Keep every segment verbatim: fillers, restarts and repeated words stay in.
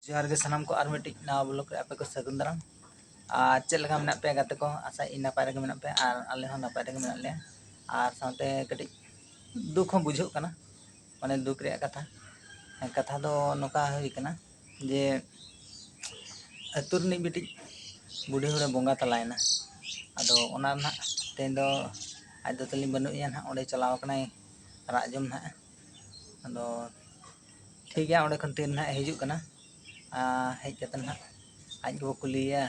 ᱡᱚᱦᱟᱨ ᱜᱮ ᱥᱟᱱᱟᱢ ᱠᱚ, ᱟᱨ ᱢᱤᱫᱴᱤᱡ ᱱᱟᱣᱟ ᱵᱞᱚᱜ ᱨᱮ ᱟᱯᱮ ᱠᱚ ᱥᱟᱹᱜᱩᱱ ᱫᱟᱨᱟᱢ᱾ ᱟᱨ ᱪᱮᱫ ᱞᱮᱠᱟ ᱢᱮᱱᱟᱜ ᱯᱮᱭᱟ ᱜᱟᱛᱮ ᱠᱚ? ᱟᱥᱟ ᱤᱧ ᱱᱟᱯᱟᱭ ᱨᱮᱜᱮ ᱢᱮᱱᱟᱜ ᱯᱮᱭᱟ, ᱟᱨ ᱟᱞᱮ ᱦᱚᱸ ᱱᱟᱯᱟᱭ ᱨᱮᱜᱮ ᱢᱮᱱᱟᱜ ᱞᱮᱭᱟ᱾ ᱟᱨ ᱥᱟᱶᱛᱮ ᱠᱟᱹᱴᱤᱡ ᱫᱩᱠ ᱦᱚᱸ ᱵᱩᱡᱷᱟᱹᱜ ᱠᱟᱱᱟ, ᱢᱟᱱᱮ ᱫᱩᱠ ᱨᱮᱭᱟᱜ ᱠᱟᱛᱷᱟ᱾ ᱠᱟᱛᱷᱟ ᱫᱚ ᱱᱚᱝᱠᱟ ᱦᱩᱭ ᱠᱟᱱᱟ ᱡᱮ ᱟᱹᱛᱩ ᱨᱤᱱᱤᱡ ᱢᱤᱫᱴᱤᱡ ᱵᱩᱰᱷᱤ ᱦᱚᱲᱮ ᱵᱚᱸᱜᱟ ᱛᱟᱞᱟᱭᱮᱱᱟ᱾ ᱟᱫᱚ ᱚᱱᱟ ᱨᱮᱱᱟᱜ ᱛᱮᱦᱮᱧ ᱫᱚ ᱟᱡ ᱫᱚ ᱛᱟᱹᱞᱤᱧ ᱵᱟᱹᱱᱩᱜ ᱮᱭᱟ ᱱᱟᱦᱟᱜ, ᱚᱸᱰᱮ ᱪᱟᱞᱟᱣ ᱠᱟᱱᱟᱭ ᱨᱟᱜ ᱡᱚᱢ ᱱᱟᱦᱟᱜ᱾ ᱟᱫᱚ ᱴᱷᱤᱠ ᱜᱮᱭᱟ, ᱚᱸᱰᱮ ᱠᱷᱚᱱ ᱛᱤᱨᱮ ᱱᱟᱦᱟᱜ ᱦᱤᱡᱩᱜ ᱠᱟᱱᱟ, ᱟᱨ ᱦᱮᱡ ᱠᱟᱛᱮ ᱱᱟᱦᱟᱜ ᱟᱡ ᱜᱮᱵᱚ ᱠᱩᱞᱤᱭᱮᱭᱟ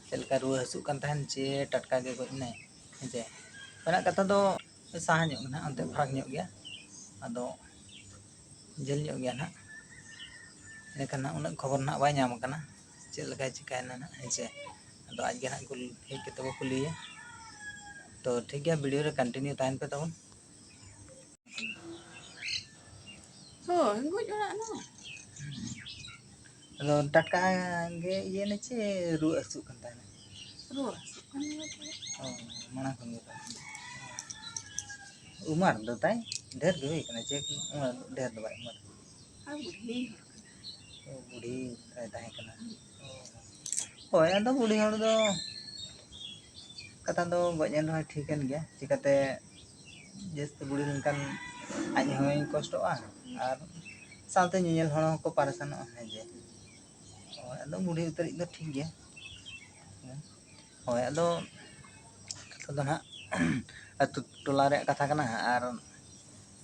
ᱪᱮᱫ ᱞᱮᱠᱟ ᱨᱩᱣᱟᱹ ᱦᱟᱹᱥᱩᱜ ᱠᱟᱱ ᱛᱟᱦᱮᱱ ᱪᱮ ᱴᱟᱴᱠᱟ ᱜᱮ ᱜᱚᱡ ᱮᱱᱟᱭ, ᱦᱮᱸ ᱪᱮ? ᱢᱮᱱᱟᱜ ᱠᱟᱛᱷᱟ ᱫᱚ ᱥᱟᱦᱟ ᱧᱚᱜ ᱜᱮ ᱱᱟᱦᱟᱜ, ᱚᱱᱛᱮ ᱯᱷᱟᱨᱟᱠ ᱧᱚᱜ ᱜᱮᱭᱟ, ᱟᱫᱚ ᱡᱷᱟᱹᱞ ᱧᱚᱜ ᱜᱮᱭᱟ ᱱᱟᱦᱟᱜ᱾ ᱮᱸᱰᱮᱠᱷᱟᱱ ᱱᱟᱦᱟᱜ ᱩᱱᱟᱹᱜ ᱠᱷᱚᱵᱚᱨ ᱱᱟᱦᱟᱜ ᱵᱟᱭ ᱧᱟᱢ ᱟᱠᱟᱱᱟ ᱪᱮᱫ ᱞᱮᱠᱟᱭ ᱪᱤᱠᱟᱹᱭᱮᱱᱟ ᱱᱟᱦᱟᱜ, ᱦᱮᱸ ᱪᱮ? ᱟᱫᱚ ᱟᱡ ᱜᱮ ᱱᱟᱦᱟᱜ ᱠᱩᱞ-, ᱦᱮᱡ ᱠᱟᱛᱮ ᱵᱚ ᱠᱩᱞᱤᱭᱮᱭᱟ᱾ ᱛᱚ ᱴᱷᱤᱠ ᱜᱮᱭᱟ, ᱵᱷᱤᱰᱤᱭᱳ ᱨᱮ ᱠᱚᱱᱴᱤᱱᱤᱭᱩ ᱛᱟᱦᱮᱱ ᱯᱮ ᱛᱟᱵᱚᱱ᱾ ᱦᱳᱭ, ᱜᱚᱡ ᱚᱲᱟᱜ ᱱᱚ᱾ ᱟᱫᱚ ᱴᱟᱴᱠᱟ ᱜᱮ ᱤᱭᱟᱹ ᱱᱟ ᱪᱮ ᱨᱩᱣᱟᱹ ᱦᱟᱹᱥᱩᱜ ᱠᱟᱱ ᱛᱟᱦᱮᱱᱟ? ᱨᱩᱣᱟᱹ ᱦᱟᱹᱥᱩᱜ ᱠᱟᱱ ᱜᱮᱭᱟ ᱛᱚ᱾ ᱚ, ᱢᱟᱲᱟᱝ ᱠᱷᱚᱱ ᱜᱮ ᱛᱚ᱾ ᱩᱢᱟᱹᱨ ᱫᱚ ᱛᱟᱭ ᱰᱷᱮᱨ ᱜᱮ ᱦᱩᱭ ᱠᱟᱱᱟ, ᱪᱮ ᱩᱢᱟᱹᱨ ᱰᱷᱮᱨ ᱫᱚ ᱵᱟᱭ ᱩᱢᱟᱹᱨ? ᱟᱨ ᱵᱩᱰᱷᱤ ᱦᱚᱲ ᱠᱟᱱᱟ᱾ ᱚ, ᱵᱩᱰᱷᱤ ᱫᱷᱟᱨᱟᱭ ᱛᱟᱦᱮᱸ ᱠᱟᱱᱟ᱾ ᱦᱳᱭ, ᱟᱫᱚ ᱵᱩᱰᱷᱤ ᱦᱚᱲ ᱫᱚ ᱠᱟᱛᱷᱟ ᱫᱚ ᱜᱚᱡ ᱮᱱ ᱨᱮᱦᱚᱸᱭ ᱴᱷᱤᱠ ᱮᱱ ᱜᱮᱭᱟ, ᱪᱤᱠᱟᱹᱛᱮ ᱡᱟᱹᱥᱛᱤ ᱵᱩᱰᱷᱤ ᱞᱮᱱᱠᱷᱟᱱ ᱟᱡ ᱦᱚᱸᱭ ᱠᱚᱥᱴᱚᱜᱼᱟ, ᱟᱨ ᱥᱟᱶᱛᱮ ᱧᱮᱧᱮᱞ ᱦᱚᱲ ᱦᱚᱸᱠᱚ ᱯᱟᱨᱮᱥᱟᱱᱚᱜᱼᱟ, ᱦᱮᱸ ᱡᱮ᱾ ᱦᱳᱭ, ᱟᱫᱚ ᱵᱩᱰᱷᱤ ᱩᱛᱟᱹᱨᱤᱡ ᱫᱚ ᱴᱷᱤᱠ ᱜᱮᱭᱟ᱾ ᱦᱳᱭ, ᱟᱫᱚ ᱠᱟᱛᱷᱟ ᱫᱚ ᱱᱟᱦᱟᱜ ᱟᱹᱛᱩ ᱴᱚᱞᱟ ᱨᱮᱭᱟᱜ ᱠᱟᱛᱷᱟ ᱠᱟᱱᱟ, ᱟᱨ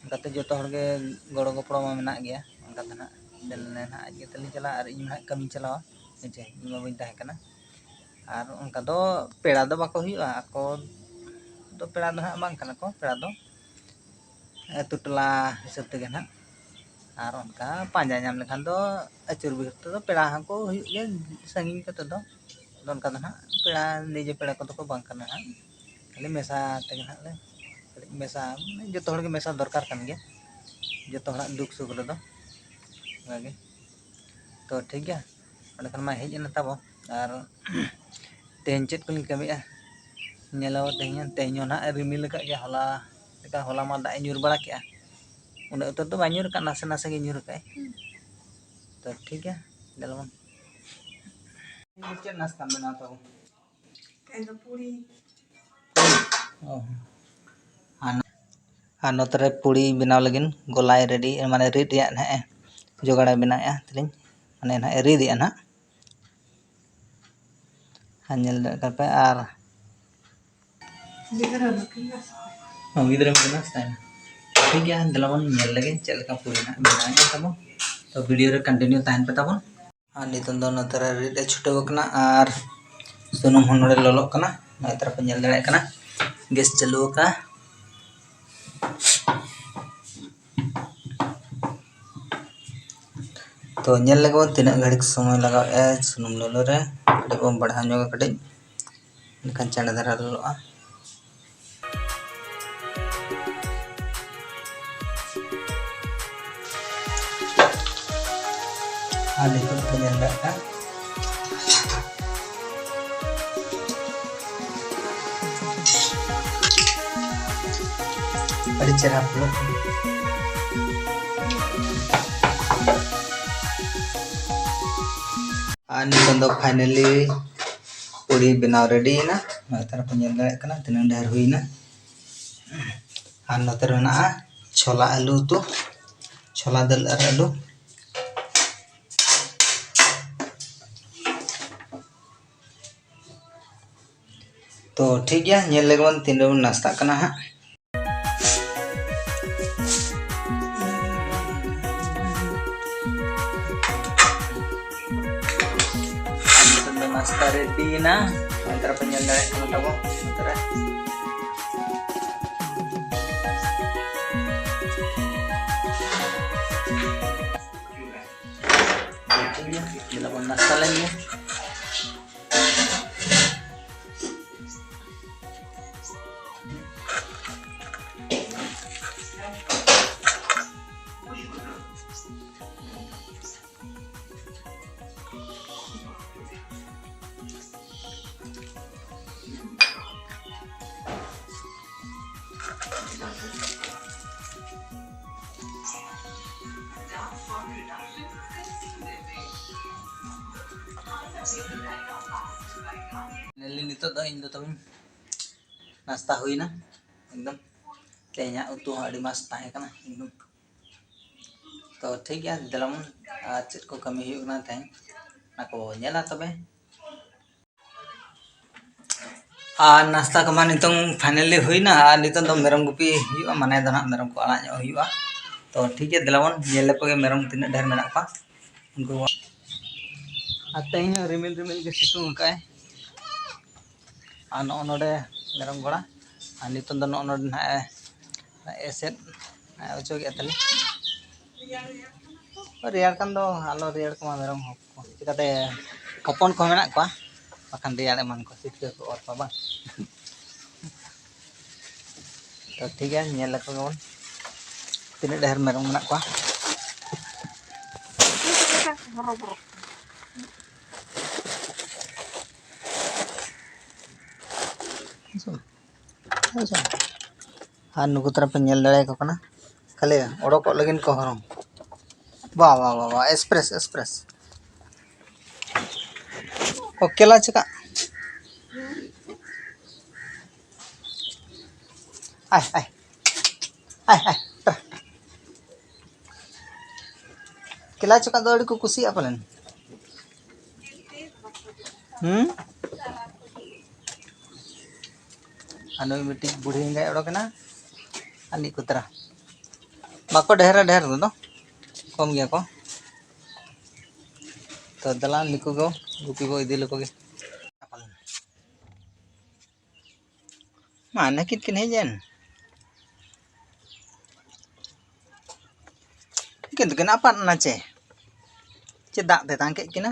ᱚᱱᱠᱟᱛᱮ ᱡᱚᱛᱚ ᱦᱚᱲᱜᱮ ᱜᱚᱲᱚ ᱜᱚᱯᱚᱲᱚ ᱢᱟ ᱢᱮᱱᱟᱜ ᱜᱮᱭᱟ᱾ ᱚᱱᱠᱟᱛᱮ ᱱᱟᱦᱟᱜ ᱫᱮᱱ ᱱᱟᱦᱟᱜ ᱟᱡ ᱜᱮ ᱛᱟᱹᱞᱤᱧ ᱪᱟᱞᱟᱜᱼᱟ, ᱟᱨ ᱤᱧ ᱱᱟᱦᱟᱜ ᱠᱟᱹᱢᱤᱧ ᱪᱟᱞᱟᱣᱟ, ᱦᱮᱸ ᱪᱮ, ᱤᱧ ᱢᱟ ᱵᱟᱹᱧ ᱛᱟᱦᱮᱸ ᱠᱟᱱᱟ᱾ ᱟᱨ ᱚᱱᱠᱟ ᱫᱚ ᱯᱮᱲᱟ ᱫᱚ ᱵᱟᱠᱚ ᱦᱩᱭᱩᱜᱼᱟ, ᱟᱠᱚ ᱫᱚ ᱯᱮᱲᱟ ᱫᱚ ᱱᱟᱦᱟᱜ ᱵᱟᱝ ᱠᱟᱱᱟ ᱠᱚ, ᱯᱮᱲᱟ ᱫᱚ ᱟᱹᱛᱩ ᱴᱚᱞᱟ ᱦᱤᱥᱟᱹᱵ ᱛᱮᱜᱮ ᱱᱟᱦᱟᱜ᱾ ᱟᱨ ᱚᱱᱠᱟ ᱯᱟᱸᱡᱟ ᱧᱟᱢ ᱞᱮᱠᱷᱟᱱ ᱫᱚ ᱟᱹᱪᱩᱨ ᱵᱤᱦᱩᱨ ᱛᱮᱫᱚ ᱯᱮᱲᱟ ᱦᱚᱸᱠᱚ ᱦᱩᱭᱩᱜ ᱜᱮᱭᱟ ᱥᱟᱺᱜᱤᱧ ᱠᱚᱛᱮ ᱫᱚ᱾ ᱟᱫᱚ ᱚᱱᱠᱟ ᱫᱚ ᱱᱟᱦᱟᱜ ᱯᱮᱲᱟ, ᱱᱤᱡᱮ ᱯᱮᱲᱟ ᱠᱚᱫᱚ ᱠᱚ ᱵᱟᱝ ᱠᱟᱱᱟ ᱱᱟᱦᱟᱜ, ᱠᱷᱟᱹᱞᱤ ᱢᱮᱥᱟ ᱛᱮᱜᱮ ᱱᱟᱦᱟᱜ ᱞᱮ, ᱠᱟᱹᱴᱤᱡ ᱢᱮᱥᱟ, ᱢᱟᱱᱮ ᱡᱚᱛᱚ ᱦᱚᱲᱜᱮ ᱢᱮᱥᱟ ᱫᱚᱨᱠᱟᱨ ᱠᱟᱱ ᱜᱮᱭᱟ ᱡᱚᱛᱚ ᱦᱚᱲᱟᱜ ᱫᱩᱠ ᱥᱩᱠ ᱨᱮᱫᱚ᱾ ᱚᱱᱠᱟᱜᱮ᱾ ᱛᱚ ᱴᱷᱤᱠ ᱜᱮᱭᱟ, ᱚᱸᱰᱮ ᱠᱷᱚᱱ ᱢᱟ ᱦᱮᱡ ᱮᱱᱟ ᱛᱟᱵᱚ᱾ ᱟᱨ ᱛᱮᱦᱮᱧ ᱪᱮᱫ ᱠᱚᱞᱤᱧ ᱠᱟᱹᱢᱤᱭᱮᱫᱼᱟ? ᱧᱮᱞᱚᱜ ᱛᱮᱦᱮᱧ, ᱛᱮᱦᱮᱧ ᱦᱚᱸ ᱱᱟᱦᱟᱜ ᱨᱤᱢᱤᱞ ᱟᱠᱟᱫ ᱜᱮᱭᱟ, ᱦᱚᱞᱟ ᱞᱮᱠᱟ, ᱦᱚᱞᱟ ᱢᱟ ᱫᱟᱜ ᱮ ᱧᱩᱨ ᱵᱟᱲᱟ ᱠᱮᱜᱼᱟ᱾ ᱩᱱᱟᱹᱜ ᱩᱛᱟᱹᱨ ᱫᱚ ᱵᱟᱭ ᱧᱩᱨ ᱟᱠᱟᱫ, ᱱᱟᱥᱮ ᱱᱟᱥᱮ ᱜᱮ ᱧᱩᱨ ᱟᱠᱟᱫᱼᱟᱭ᱾ ᱦᱩᱸ᱾ ᱛᱚ ᱴᱷᱤᱠ ᱜᱮᱭᱟ, ᱫᱮᱞᱟ ᱵᱚᱱ᱾ ᱪᱮᱫ ᱱᱟᱥᱛᱟᱢ ᱵᱮᱱᱟᱣ ᱛᱟᱵᱚᱱ? ᱤᱧ ᱫᱚ ᱯᱩᱨᱤ᱾ ᱚ᱾ ᱟᱨ, ᱟᱨ ᱱᱚᱛᱮ ᱨᱮ ᱯᱩᱨᱤ ᱵᱮᱱᱟᱣ ᱞᱟᱹᱜᱤᱫ ᱜᱚᱞᱟᱭ ᱨᱮᱰᱤ, ᱢᱟᱱᱮ ᱨᱤᱫ ᱨᱮᱭᱟᱜ ᱱᱟᱦᱟᱜ ᱮ ᱡᱚᱜᱟᱲ ᱮ ᱵᱮᱱᱟᱣᱮᱫᱼᱟ ᱛᱟᱹᱞᱤᱧ, ᱢᱟᱱᱮ ᱱᱟᱦᱟᱜ ᱮ ᱨᱤᱫ ᱮᱫᱼᱟ ᱱᱟᱦᱟᱜ᱾ ᱟᱨ ᱧᱮᱞ ᱫᱟᱲᱮᱭᱟᱜ ᱠᱟᱱ ᱯᱮ, ᱟᱨ ᱜᱤᱫᱽᱨᱟᱹ ᱵᱟᱹᱠᱤ ᱢᱮᱱᱟᱜᱼᱟ᱾ ᱦᱚᱸ, ᱜᱤᱫᱽᱨᱟᱹ ᱵᱟᱹᱠᱤ ᱢᱮᱱᱟᱜᱼᱟ᱾ ᱴᱷᱤᱠ ᱜᱮᱭᱟ, ᱫᱮᱞᱟ ᱵᱚᱱ ᱧᱮᱞ ᱞᱮᱜᱮ ᱪᱮᱫ ᱞᱮᱠᱟ ᱯᱩᱨᱤ ᱱᱟᱦᱟᱜ ᱵᱮᱱᱟᱣᱮᱫᱼᱟ ᱛᱟᱵᱚᱱ᱾ ᱛᱚ ᱵᱷᱤᱰᱤᱭᱳ ᱨᱮ ᱠᱚᱱᱴᱤᱱᱤᱭᱩ ᱛᱟᱦᱮᱱ ᱯᱮ ᱛᱟᱵᱚᱱ᱾ ᱟᱨ ᱱᱤᱛᱚᱝ ᱫᱚ ᱱᱚᱛᱮ ᱨᱮ ᱨᱤᱫ ᱮ ᱪᱷᱩᱴᱟᱹᱣ ᱟᱠᱟᱱᱟ ᱟᱨ ᱥᱩᱱᱩᱢ ᱦᱚᱸ ᱱᱚᱰᱮ ᱞᱚᱞᱚᱜ ᱠᱟᱱᱟ᱾ ᱱᱚᱜᱼᱚᱭ ᱛᱟᱨᱟ ᱯᱮ ᱧᱮᱞ ᱫᱟᱲᱮᱭᱟᱜ ᱠᱟᱱᱟ, ᱜᱮᱥ ᱪᱟᱹᱞᱩ ᱟᱠᱟᱱᱟ᱾ ᱛᱚ ᱧᱮᱞ ᱞᱮᱜᱮ ᱵᱚᱱ ᱛᱤᱱᱟᱹᱜ ᱜᱷᱟᱹᱲᱤᱡ ᱥᱚᱢᱚᱭ ᱞᱟᱜᱟᱣᱮᱫᱼᱟ ᱥᱩᱱᱩᱢ ᱞᱚᱞᱚ ᱨᱮ᱾ ᱠᱟᱹᱴᱤᱡ ᱵᱚᱱ ᱵᱟᱲᱦᱟᱣ ᱧᱚᱜᱟ ᱠᱟᱹᱴᱤᱡ, ᱮᱱᱠᱷᱟᱱ ᱪᱟᱬᱮ ᱫᱷᱟᱨᱟ ᱞᱚᱞᱚᱜᱼᱟ᱾ ᱟᱨ ᱱᱤᱛᱚᱜ ᱫᱚ ᱧᱮᱞ ᱫᱟᱲᱮᱭᱟᱜ ᱠᱟᱱᱟ, ᱟᱹᱰᱤ ᱪᱮᱦᱨᱟ ᱯᱷᱩᱞᱟᱹᱜ ᱠᱟᱱᱟ᱾ ᱟᱨ ᱱᱤᱛᱚᱝ ᱫᱚ finally ᱯᱩᱨᱤ ᱵᱮᱱᱟᱣ ᱨᱮᱰᱤᱭᱮᱱᱟ᱾ ᱱᱚᱜᱼᱚᱭ ᱛᱟᱨᱟ ᱯᱮ ᱧᱮᱞ ᱫᱟᱲᱮᱭᱟᱜ ᱠᱟᱱᱟ ᱛᱤᱱᱟᱹᱜ ᱰᱷᱮᱨ ᱦᱩᱭᱱᱟ᱾ ᱟᱨ ᱱᱚᱛᱮ ᱨᱮ ᱢᱮᱱᱟᱜᱼᱟ ᱪᱷᱳᱞᱟ ᱟᱹᱞᱩ ᱩᱛᱩ, ᱪᱷᱳᱞᱟ ᱫᱟᱹᱞ ᱟᱨ ᱟᱹᱞᱩ᱾ ᱛᱚ ᱴᱷᱤᱠ ᱜᱮᱭᱟ, ᱧᱮᱞ ᱞᱮᱜᱮ ᱵᱚᱱ ᱛᱤᱱ ᱨᱮᱵᱚᱱ ᱱᱟᱥᱛᱟᱜ ᱠᱟᱱᱟ ᱦᱟᱸᱜ᱾ ᱱᱤᱛᱚᱜ ᱫᱚ ᱱᱟᱥᱛᱟ ᱨᱮᱰᱤᱭᱮᱱᱟ᱾ ᱱᱚᱛᱮ ᱨᱮᱯᱮ ᱧᱮᱞ ᱫᱟᱲᱮᱭᱟᱜ ᱠᱟᱱᱟ ᱛᱟᱵᱚ, ᱱᱚᱛᱮ ᱨᱮ᱾ ᱴᱷᱤᱠ ᱜᱮᱭᱟ, ᱫᱮᱞᱟ ᱵᱚᱱ ᱱᱟᱥᱛᱟ ᱞᱮᱱ ᱜᱮ᱾ Finally ᱱᱤᱛᱚᱜ ᱫᱚ ᱤᱧ ᱫᱚ ᱛᱚᱵᱮᱧ ᱱᱟᱥᱛᱟ ᱦᱩᱭᱱᱟ ᱮᱠᱫᱚᱢ᱾ ᱛᱮᱦᱮᱧᱟᱜ ᱩᱛᱩ ᱦᱚᱸ ᱟᱹᱰᱤ ᱢᱚᱡᱽ ᱛᱟᱦᱮᱸ ᱠᱟᱱᱟ ᱮᱠᱫᱚᱢ᱾ ᱛᱚ ᱴᱷᱤᱠ ᱜᱮᱭᱟ, ᱫᱮᱞᱟ ᱵᱚᱱ ᱟᱨ ᱪᱮᱫ ᱠᱚ ᱠᱟᱹᱢᱤ ᱦᱩᱭᱩᱜ ᱠᱟᱱᱟ ᱛᱮᱦᱮᱧ, ᱚᱱᱟ ᱠᱚ ᱧᱮᱞᱟ ᱛᱚᱵᱮ᱾ ᱟᱨ ᱱᱟᱥᱛᱟ ᱠᱚᱢᱟ ᱱᱤᱛᱚᱝ finally ᱦᱩᱭᱱᱟ, ᱟᱨ ᱱᱤᱛᱚᱝ ᱫᱚ ᱢᱮᱨᱚᱢ ᱜᱩᱯᱤ ᱦᱩᱭᱩᱜᱼᱟ, ᱢᱟᱱᱮ ᱫᱚ ᱱᱟᱦᱟᱜ ᱢᱮᱨᱚᱢ ᱠᱚ ᱟᱲᱟᱜ ᱧᱚᱜ ᱦᱩᱭᱩᱜᱼᱟ᱾ ᱛᱚ ᱴᱷᱤᱠ ᱜᱮᱭᱟ, ᱫᱮᱞᱟ ᱵᱚᱱ ᱧᱮᱞ ᱞᱮᱠᱚ ᱜᱮ ᱢᱮᱨᱚᱢ ᱛᱤᱱᱟᱹᱜ ᱰᱷᱮᱨ ᱢᱮᱱᱟᱜ ᱠᱚᱣᱟ ᱩᱱᱠᱩ᱾ ᱟᱨ ᱛᱮᱦᱮᱧ ᱦᱚᱸ ᱨᱤᱢᱤᱞ ᱨᱤᱢᱤᱞ ᱜᱮ ᱥᱤᱛᱩᱝ ᱟᱠᱟᱫᱼᱟᱭ᱾ ᱟᱨ ᱱᱚᱜᱼᱚ ᱱᱚᱰᱮ ᱢᱮᱨᱚᱢ ᱜᱚᱲᱟ, ᱟᱨ ᱱᱤᱛᱚᱝ ᱫᱚ ᱱᱚᱜᱼᱚ ᱱᱚᱰᱮ ᱱᱟᱦᱟᱜ ᱮ ᱮᱥᱮᱫ ᱚᱪᱚ ᱠᱮᱫᱼᱟ ᱛᱟᱞᱮ᱾ ᱨᱮᱭᱟᱲ ᱠᱷᱟᱱ ᱫᱚ ᱟᱞᱚ ᱨᱮᱭᱟᱲ ᱠᱚᱢᱟ ᱢᱮᱨᱚᱢ ᱦᱚᱸ᱾ ᱪᱤᱠᱟᱹᱛᱮ ᱦᱚᱯᱚᱱ ᱠᱚ ᱢᱮᱱᱟᱜ ᱠᱚᱣᱟ, ᱵᱟᱠᱷᱟᱱ ᱨᱮᱭᱟᱲ ᱮᱢᱟᱱ ᱠᱚ ᱥᱤᱛᱠᱟᱹ ᱠᱚ ᱚᱨ ᱠᱚᱣᱟ ᱵᱟᱝ? ᱛᱚ ᱴᱷᱤᱠ ᱜᱮᱭᱟ, ᱧᱮᱞ ᱞᱮᱠᱚ ᱜᱮᱵᱚᱱ ᱛᱤᱱᱟᱹᱜ ᱰᱷᱮᱨ ᱢᱮᱨᱚᱢ ᱢᱮᱱᱟᱜ ᱠᱚᱣᱟ᱾ ᱦᱮᱸ ᱥᱮ ᱵᱟᱝ? ᱟᱨ ᱱᱩᱠᱩ ᱛᱟᱨᱟ ᱯᱮ ᱧᱮᱞ ᱫᱟᱲᱮᱭᱟᱠᱚ ᱠᱟᱱᱟ, ᱠᱷᱟᱹᱞᱤ ᱚᱰᱚᱠᱚᱜ ᱞᱟᱹᱜᱤᱫ ᱠᱚ ᱦᱚᱨᱚᱝ᱾ ᱵᱟ, ᱵᱟ, ᱵᱟ, ᱵᱟ, express, express. ᱚ, ᱠᱮᱞᱟ ᱪᱮᱠᱟ? ᱟᱭ, ᱟᱭ᱾ ᱟᱭ, ᱟᱭ, ᱴᱨᱟ᱾ ᱠᱮᱞᱟ ᱪᱚᱠᱟᱜ ᱫᱚ ᱟᱹᱰᱤ ᱠᱚ ᱠᱩᱥᱤᱭᱟᱜᱼᱟ ᱯᱟᱞᱮᱱ᱾ ᱦᱩᱸ? ᱟᱨ ᱱᱩᱭ ᱢᱤᱫᱴᱤᱡ ᱵᱩᱲᱦᱤ ᱮᱸᱜᱟᱭ ᱚᱰᱚᱠᱮᱱᱟ᱾ ᱟᱨ ᱢᱤᱫ ᱠᱚ ᱛᱟᱨᱟ᱾ ᱵᱟᱠᱚ ᱰᱷᱮᱨᱟ ᱰᱷᱮᱨ ᱫᱚ, ᱠᱚᱢ ᱜᱮᱭᱟ ᱠᱚ᱾ ᱛᱚ ᱫᱮᱞᱟ ᱱᱩᱠᱩ ᱠᱚ ᱜᱩᱯᱤ ᱵᱚ ᱤᱫᱤ ᱞᱮᱠᱚ ᱜᱮ᱾ ᱢᱟ ᱱᱟᱹᱠᱤᱱ ᱠᱤᱱ ᱦᱮᱡ ᱮᱱ᱾ ᱩᱱᱠᱤᱱ ᱫᱚᱠᱤᱱ ᱟᱯᱟᱫ ᱮᱱᱟ ᱪᱮ? ᱪᱮ ᱫᱟᱜ ᱛᱮᱛᱟᱝ ᱠᱮᱫ ᱠᱤᱱᱟ?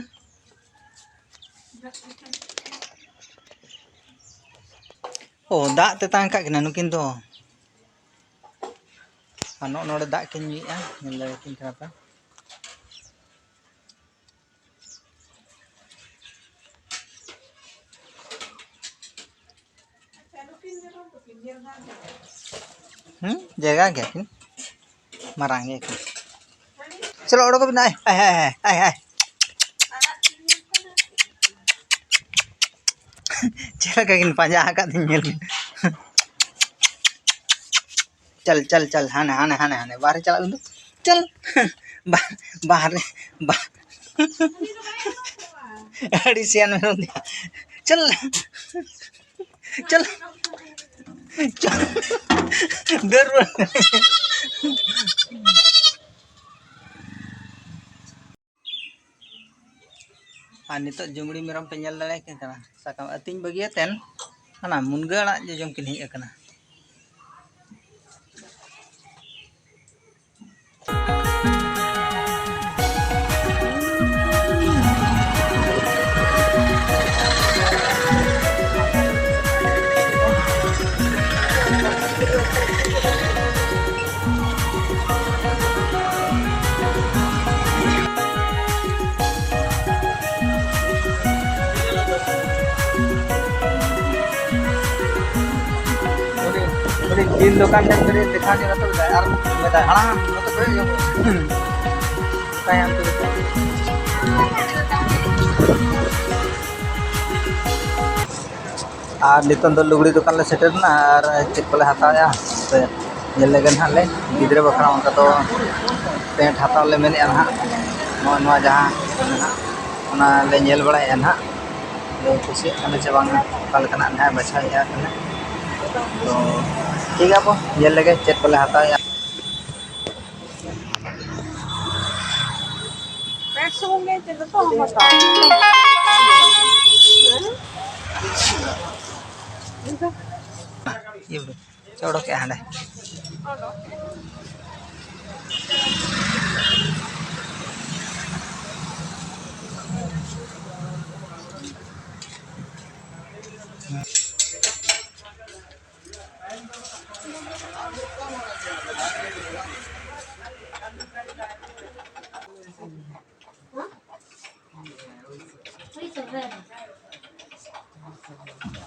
ᱚ, ᱫᱟᱜ ᱛᱮᱛᱟᱝ ᱠᱟᱜ ᱠᱤᱱᱟ ᱱᱩᱠᱤᱱ ᱫᱚ᱾ ᱟᱨ ᱱᱚᱜᱼᱚ ᱱᱚᱰᱮ ᱫᱟᱜ ᱠᱤᱱ ᱧᱩᱭᱮᱫᱼᱟ, ᱧᱮᱞ ᱫᱟᱲᱮᱭᱟᱠᱤᱱ ᱠᱟᱱᱟ ᱯᱮ᱾ ᱦᱩᱸ, ᱡᱟᱭᱜᱟ ᱜᱮᱭᱟ ᱠᱤᱱ, ᱢᱟᱨᱟᱝ ᱜᱮᱭᱟ ᱠᱤᱱ᱾ ᱪᱚᱞᱚ, ᱚᱰᱚᱠᱚᱜ ᱵᱤᱱ, ᱟᱭ, ᱟᱭ, ᱟᱭ, ᱟᱭ, ᱟᱭ᱾ ᱪᱮᱫ ᱞᱮᱠᱟ ᱠᱤᱱ ᱯᱟᱸᱡᱟ ᱟᱠᱟᱫ ᱛᱤᱧ ᱧᱮᱞ ᱢᱮ᱾ ᱪᱟᱞ, ᱪᱟᱞ, ᱪᱟᱞ, ᱦᱟᱱᱮ, ᱦᱟᱱᱮ, ᱦᱟᱱᱮ, ᱦᱟᱱᱮ, ᱵᱟᱦᱨᱮ ᱪᱟᱞᱟᱜ ᱩᱱ ᱫᱚ᱾ ᱪᱟᱞ᱾ ᱵᱟ-, ᱵᱟᱦᱨᱮ, ᱵᱟ-, ᱟᱹᱰᱤ ᱥᱤᱭᱟᱱ ᱢᱮᱱᱟᱜ ᱛᱟᱭᱟ᱾ ᱪᱟᱞ᱾ ᱪᱟᱞ᱾ ᱪᱟᱞ᱾ ᱫᱟᱹᱲ ᱨᱩᱣᱟᱹᱲ᱾ ᱟᱨ ᱱᱤᱛᱚᱜ ᱡᱩᱢᱲᱤ ᱢᱮᱨᱚᱢ ᱯᱮ ᱧᱮᱞ ᱫᱟᱲᱮᱭᱟᱠᱤᱱ ᱠᱟᱱᱟ, ᱥᱟᱠᱟᱢ ᱟᱹᱛᱤᱧ ᱵᱟᱹᱜᱤᱭᱟᱛᱮᱱ ᱦᱟᱱᱟ ᱢᱩᱱᱜᱟᱹ ᱟᱲᱟᱜ ᱡᱚᱡᱚᱢ ᱠᱤᱱ ᱦᱮᱡ ᱟᱠᱟᱱᱟ᱾ ᱩᱱᱤ, ᱩᱱᱤ ᱡᱤᱞ ᱫᱚᱠᱟᱱ ᱴᱷᱮᱱ ᱠᱟᱹᱴᱤᱡ ᱫᱮᱠᱷᱟᱣ ᱧᱚᱜ ᱠᱟᱛᱮ ᱞᱮᱫᱟᱭ ᱟᱨ ᱢᱮᱛᱟᱭ, "ᱦᱟᱲᱟᱢ, ᱱᱚᱛᱮ ᱠᱚᱭᱚᱜ ᱧᱚᱜ ᱢᱮ᱾ ᱚᱠᱟᱭᱟᱢ ᱛᱚᱵᱮ?" ᱟᱨ ᱱᱤᱛᱚᱝ ᱫᱚ ᱞᱩᱜᱽᱲᱤ ᱫᱚᱠᱟᱱ ᱞᱮ ᱥᱮᱴᱮᱨ ᱮᱱᱟ ᱟᱨ ᱪᱮᱫ ᱠᱚᱞᱮ ᱦᱟᱛᱟᱣᱮᱜᱼᱟ ᱥᱮ ᱧᱮᱞ ᱞᱮᱜᱮ ᱱᱟᱦᱟᱜ ᱞᱮ᱾ ᱜᱤᱫᱽᱨᱟᱹ ᱵᱟᱠᱷᱨᱟ ᱚᱱᱠᱟ ᱫᱚ ᱯᱮᱱᱴ ᱦᱟᱛᱟᱣ ᱞᱮ ᱢᱮᱱᱮᱫᱼᱟ ᱱᱟᱦᱟᱜ, ᱱᱚᱜᱼᱚᱭ ᱱᱚᱣᱟ ᱡᱟᱦᱟᱸ ᱢᱮᱱᱟᱜᱼᱟ, ᱚᱱᱟ ᱞᱮ ᱧᱮᱞ ᱵᱟᱲᱟᱭᱮᱫᱼᱟ ᱱᱟᱦᱟᱜ᱾ ᱞᱮ ᱠᱩᱥᱤᱭᱟᱜ ᱠᱟᱱᱟ ᱪᱮ ᱵᱟᱝᱟ, ᱚᱠᱟ ᱞᱮᱠᱟᱱᱟᱜ ᱱᱟᱦᱟᱜ ᱵᱟᱪᱷᱟᱣᱮᱫᱼᱟ ᱠᱟᱱᱟ᱾ ᱛᱚ ᱴᱷᱤᱠ ᱜᱮᱭᱟ ᱵᱚ, ᱧᱮᱞ ᱞᱮᱜᱮ ᱪᱮᱫ ᱠᱚᱞᱮ ᱦᱟᱛᱟᱣᱮᱫᱼᱟ᱾ ᱯᱮᱱᱴ ᱥᱩᱢᱩᱝ ᱜᱮ ᱪᱮᱫ ᱫᱚ ᱦᱚᱸ ᱦᱟᱛᱟᱣᱟ? ᱤᱭᱟᱹ ᱪᱮ ᱚᱰᱚᱠᱮᱜᱼᱟ ᱦᱟᱸᱰᱮ᱾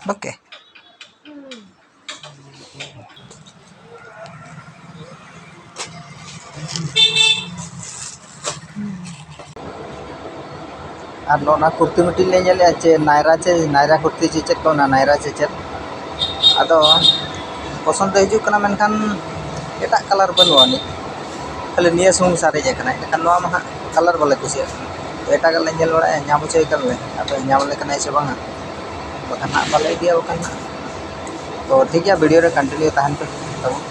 ᱵᱟᱠᱮ᱾ ᱟᱨ ᱱᱚᱜᱼᱚ ᱱᱟ ᱠᱩᱨᱛᱤ ᱢᱤᱫᱴᱤᱡ ᱞᱮ ᱧᱮᱞᱮᱫᱼᱟ, ᱪᱮ ᱱᱟᱭᱨᱟ ᱪᱮ ᱱᱟᱭᱨᱟ ᱠᱩᱨᱛᱤ ᱪᱮ ᱪᱮᱫ ᱠᱚ ᱚᱱᱟ ᱱᱟᱭᱨᱟ ᱪᱮ ᱪᱮᱫ, ᱟᱫᱚ ᱯᱚᱥᱚᱱᱫ ᱫᱚ ᱦᱤᱡᱩᱜ ᱠᱟᱱᱟ, ᱢᱮᱱᱠᱷᱟᱱ ᱮᱴᱟᱜ ᱠᱟᱞᱟᱨ ᱵᱟᱹᱱᱩᱜ ᱟᱹᱱᱤᱡ, ᱠᱷᱟᱹᱞᱤ ᱱᱤᱭᱟᱹ ᱥᱩᱢᱩᱝ ᱥᱟᱨᱮᱡ ᱟᱠᱟᱱᱟ᱾ ᱮᱱᱠᱷᱟᱱ ᱱᱚᱣᱟ ᱢᱟ ᱦᱟᱸᱜ ᱠᱟᱞᱟᱨ ᱵᱟᱞᱮ ᱠᱩᱥᱤᱭᱟᱜ ᱠᱟᱱᱟ᱾ ᱛᱚ ᱮᱴᱟᱜᱟᱜ ᱞᱮ ᱧᱮᱞ ᱵᱟᱲᱟᱭᱟ, ᱧᱟᱢ ᱦᱚᱪᱚᱭ ᱠᱟᱱ ᱞᱮ, ᱟᱫᱚ ᱧᱟᱢ ᱟᱞᱮ ᱠᱟᱱᱟᱭ ᱥᱮ ᱵᱟᱝᱟ, ᱵᱟᱠᱷᱟᱱ ᱦᱟᱸᱜ ᱵᱟᱞᱮ ᱤᱫᱤᱭᱟ, ᱵᱟᱠᱷᱟᱱ ᱦᱟᱸᱜ᱾ ᱛᱚ ᱴᱷᱤᱠ ᱜᱮᱭᱟ, ᱵᱷᱤᱰᱤᱭᱳ ᱨᱮ ᱠᱚᱱᱴᱤᱱᱤᱭᱩ ᱛᱟᱦᱮᱱ ᱯᱮ ᱛᱟᱵᱚᱱ,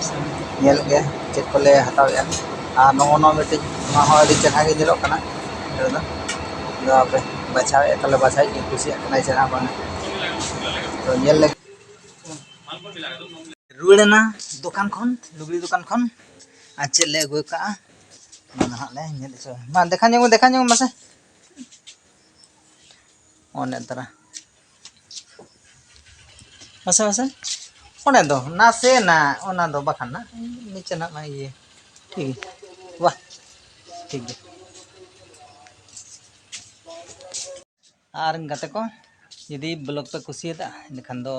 ᱧᱮᱞ ᱜᱮ ᱪᱮᱫ ᱠᱚᱞᱮ ᱦᱟᱛᱟᱣᱮᱫᱼᱟ᱾ ᱟᱨ ᱱᱚᱜᱼᱚ ᱱᱚᱣᱟ ᱢᱤᱫᱴᱤᱡ, ᱱᱚᱣᱟ ᱦᱚᱸ ᱟᱹᱰᱤ ᱪᱮᱦᱨᱟ ᱜᱮ ᱧᱮᱞᱚᱜ ᱠᱟᱱᱟ᱾ ᱟᱫᱚ ᱟᱫᱚ ᱟᱯᱮ ᱵᱟᱪᱷᱟᱣᱮᱫᱼᱟ, ᱛᱟᱦᱞᱮ ᱵᱟᱪᱷᱟᱣᱮᱫ ᱜᱮ, ᱠᱩᱥᱤᱭᱟᱜ ᱠᱟᱱᱟᱭ ᱪᱮ ᱵᱟᱝ᱾ ᱛᱚ ᱧᱮᱞ ᱞᱮ ᱨᱩᱣᱟᱹᱲ ᱮᱱᱟ ᱫᱚᱠᱟᱱ ᱠᱷᱚᱱ, ᱞᱩᱜᱽᱲᱤ ᱫᱚᱠᱟᱱ ᱠᱷᱚᱱ᱾ ᱟᱨ ᱪᱮᱫ ᱞᱮ ᱟᱹᱜᱩ ᱠᱟᱜᱼᱟ, ᱚᱱᱟ ᱫᱚ ᱦᱟᱸᱜ ᱞᱮ ᱧᱮᱞ ᱦᱚᱪᱚ ᱢᱟ᱾ ᱫᱮᱠᱷᱟ ᱧᱚᱜ ᱢᱮ, ᱫᱮᱠᱷᱟ ᱧᱚᱜ ᱢᱮ ᱢᱟᱥᱮ᱾ ᱚᱱᱮ ᱛᱟᱨᱟ᱾ ᱢᱟᱥᱮ, ᱢᱟᱥᱮ᱾ ᱚᱱᱮ ᱫᱚ ᱱᱟᱥᱮ ᱱᱟ, ᱚᱱᱟ ᱫᱚ ᱵᱟᱠᱷᱟᱱ ᱱᱟ ᱱᱤᱪᱮ ᱱᱟᱜ ᱱᱟ ᱤᱭᱟᱹ᱾ ᱴᱷᱤᱠ ᱜᱮᱭᱟ᱾ ᱵᱟᱦ᱾ ᱴᱷᱤᱠ ᱜᱮᱭᱟ᱾ ᱟᱨ ᱜᱟᱛᱮ ᱠᱚ, ᱡᱩᱫᱤ ᱵᱞᱚᱜ ᱯᱮ ᱠᱩᱥᱤᱭᱟᱫᱟ, ᱮᱱᱠᱷᱟᱱ ᱫᱚ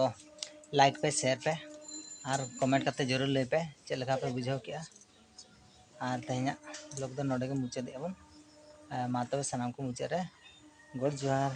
ᱞᱟᱭᱤᱠ ᱯᱮ, ᱥᱮᱭᱟᱨ ᱯᱮ, ᱟᱨ ᱠᱚᱢᱮᱱᱴ ᱠᱟᱛᱮ ᱡᱟᱹᱨᱩᱲ ᱞᱟᱹᱭ ᱯᱮ ᱪᱮᱫ ᱞᱮᱠᱟ ᱯᱮ ᱵᱩᱡᱷᱟᱹᱣ ᱠᱮᱜᱼᱟ᱾ ᱟᱨ ᱛᱮᱦᱮᱧᱟᱜ ᱵᱞᱚᱜ ᱫᱚ ᱱᱚᱰᱮ ᱜᱮ ᱢᱩᱪᱟᱹᱫᱮᱜᱼᱟ ᱵᱚᱱ᱾ ᱟᱨ ᱢᱟ ᱛᱚᱵᱮ ᱥᱟᱱᱟᱢ ᱠᱚ ᱢᱩᱪᱟᱹᱫ ᱨᱮ ᱜᱚᱰ ᱡᱚᱦᱟᱨ᱾